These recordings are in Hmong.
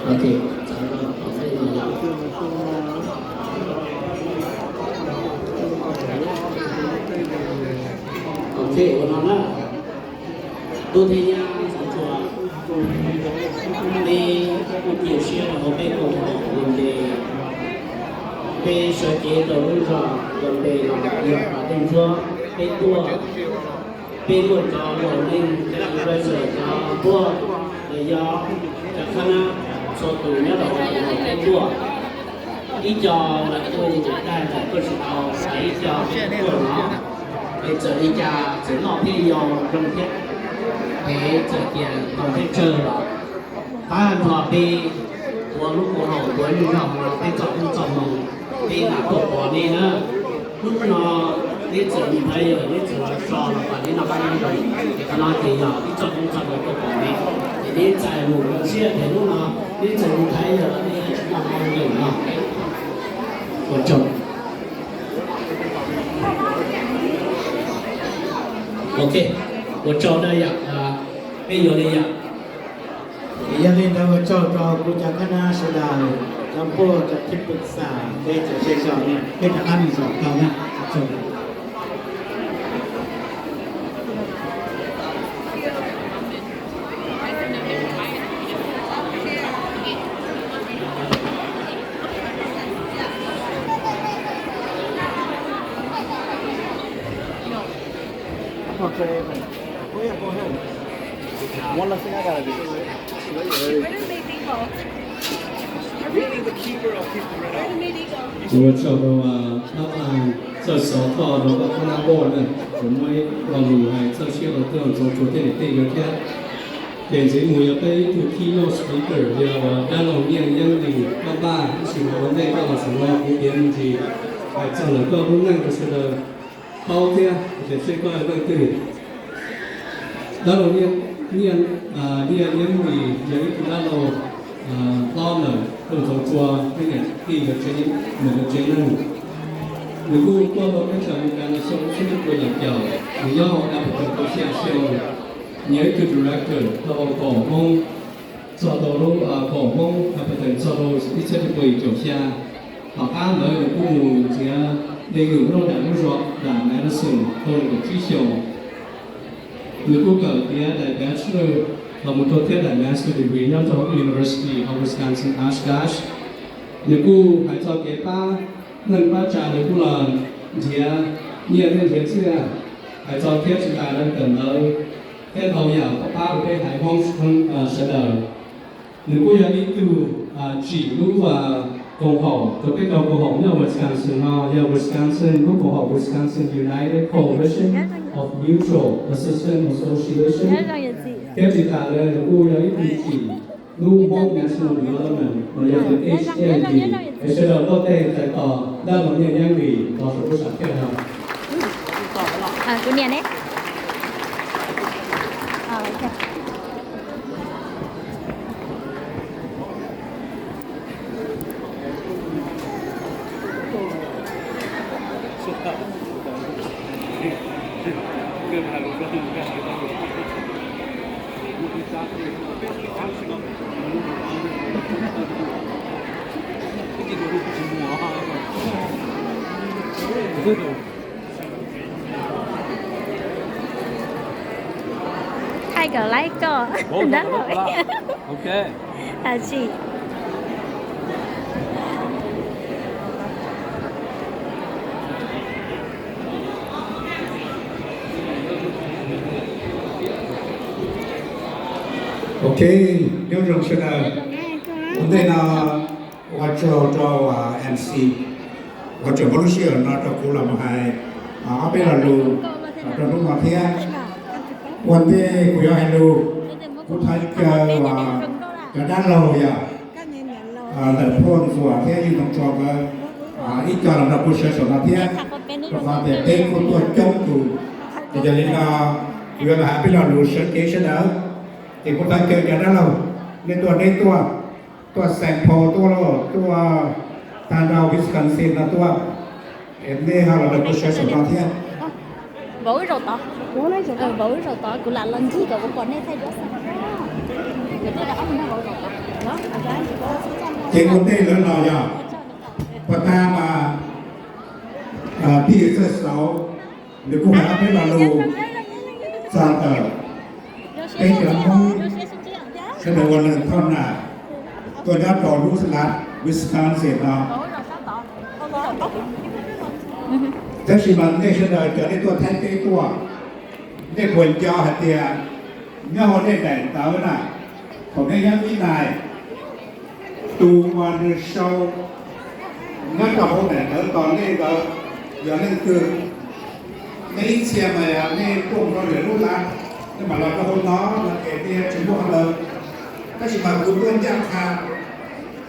Ok, txawv no tom ntej no yom. Ok, ua no na. Tus thej nyab Ntxoov Tsua, peb kuj cia siab rau peb koom haum los ntes, peb sawv cev rau lub zos los ntes los yog pas tej ntsuab peb tuaj. Peb muaj cov laus neeg, cov advisor, cov npuaj, los yog cov khab nab txhua tus nyob rau hauv peb tuaj. Ib co lawv kuj tag nrho tuaj tsis tau, ib co tuaj no, es txawm li cas txawm noj thiab yau zoo thiab, es txawm tias tau thiab tsawg los tab nrho peb ua lub koom haum ua lub zog no peb txoj koob txoj hmoo, peb mam tuaj pom nej na. Hnub no neb txawm mus thaiv yawg, neb txawm los so los kom neb noj qab nyob zoo, es qhov no ces yog ib txoj koob txoj hmoo tuaj pom neb, ces neb txais mus zoo siab tias hnub no neb txawm mus thaiv yawg los neb tsis noj qab nyob zoo no. Ua tsaug. Ok, ua tsaug na yom, peb yuav li yom. Yog li ntawd ua tsaug rau kuv cov khab nab sawv daws, cov npuaj, cov thib pwm xam, peb cov zej zog, peb rov qab mus zaum tau na. Ua tsaug. One last thing I gotta do. Where do they think of? Really the keeper of keeper. Where do they think of? Ua tsaug rau pab txawj xov thoj rau pab khab nab board na, kuv muaj ib lo lus hais txawj siab rau Ntxoov Tsua thiab niam tij nkawd thiab. Ces ntxiv mus yog peb ib tug keynote speaker yog dab laug Nyiaj Yeeb Lis Paj Npaj, tab sis mas ua ntej koj los saum no kuv piav me ntsis hais txog ntawm koj lub neej rau sawv daws paub thiab tias seb koj yog leej twg. Dab laug Nyiaj, Nyiaj, Nyiaj Yeeb Lis yog ib tug dab laug hlob ntawm Ntxoov Tsua thiab niam tij nkawd tsev, nkawd tsev neeg. Nws kuj tuaj rau teb chaws Amelikas no xyoo ib txhiab cuaj pua yim caum, nws nyob hauv Appleton tau xya xyoo. Nws yog ib tug director rau hauv kaum Hmoob, txog rau lub kaum Hmoob Appleton txog rau ib txhiab cuaj pua yim caum xya. Tom qab ntawd nws kuj mus nrhiav leej yus nyob rau nram lub zos nram Madison tau nees nkaum tsib xyoos. Nws kuj kawm tiav daim bachelor los mus rau thiab daim master degree nyob rau University of Wisconsin Oshkosh. Nws kuj hais txog kev pab neej pab tsa, nws kuj los nrhiav nyiaj thiab nrhiav txiaj, hais txog thiab tsis tas li ntawd, Tej tau yam pab rau peb haiv Hmoob sawv daws. Nws kuj yog ib tug tsim lub koom haum rau peb tau koom haum nyob Wisconsin no, yog Wisconsin lub koom haum Wisconsin United Coalition of Mutual Assistance Association. Thiab tsis tas li nws kuj yog ib tug tsim lub Hmoob National Development uas yog H N D, es sawv daws tuaj tej txais tos dab laug Nyiaj Yeeb Lis tos saum lub sam thiaj no. Thaij kom laib koj. Dab laug. Ok. Tsis. Ok, nyob zoo sawv daws. Ua ntej no ua tsaug rau MC uas tseem muab lub sij hawm no rau kuv los mus hais ob peb lo lus rau hnub no thiab. Ua ntej kuv yuav hais lus, kuv thov caw cov dab laug yog ntawm Phoj Ntxuam thiab Yus Tooj Tsua nkawd ib co los nrog kuv sawv saum no thiab, rau qhov tias peb kuj tuaj coob tus. Ces yog li no kuv yuav los hais peb lo lus sawv kev sawv daws. Ces kuv thov caw cov dab laug, nej tuaj deb tuaj, tuaj Saint Paul tuaj, tuaj tag nrho Wisconsin no tuaj, es nej ho los nrog kuv sawv saum no thiab. Vauv zaum tod, vauv zaum tod kuv lam los ncig kom kuv pom nej thaij duab xwb. Ces ua ntej lawv los yog puag ta mas Pij Txawj Xauv nws kuj hais ob peb lo lus txog ntawm peb cov Hmoob sawv daws ua neeg thoj nam tuaj nyob rau lub xeev Wisconsin no. Tab sis mas nej sawv daws cov nej tuaj Thaib teb tuaj, nej puas nco hais tias nyob hauv nej daim ntawv na, thaum nej nyob Vib Nais, tus uas nws sau nyob rau hauv daim ntawv tos nej ntawd yog leej twg? Nej ib txhia mas nej tuaj mus rau lwm lub lab, nej mam los rau hauv no no ces nej tsis muaj qhov ntawd. Tab sis mas kuv tuaj ncaj qha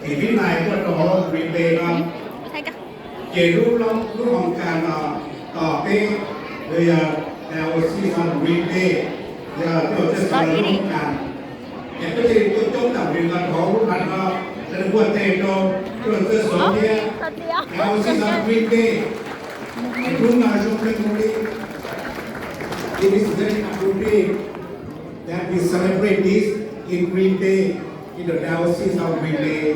tim Vib Nais tuaj rau hauv Green Bay no, ces lub, lub hoo kas no tos peb, yog Diocese of Green Bay, yog Tij Laug Txawj Xauv lub hoo kas. Ces peb thiaj li tuaj coob ntam li no rau hauv lub hoo no, sawv daws npuaj tes rau Tij Laug Txawj Xauv thiab Diocese of Green Bay. Hnub no zoo kawg nkaus li. It is very appropriate that we celebrate this in Green Bay, in the Diocese of Green Bay.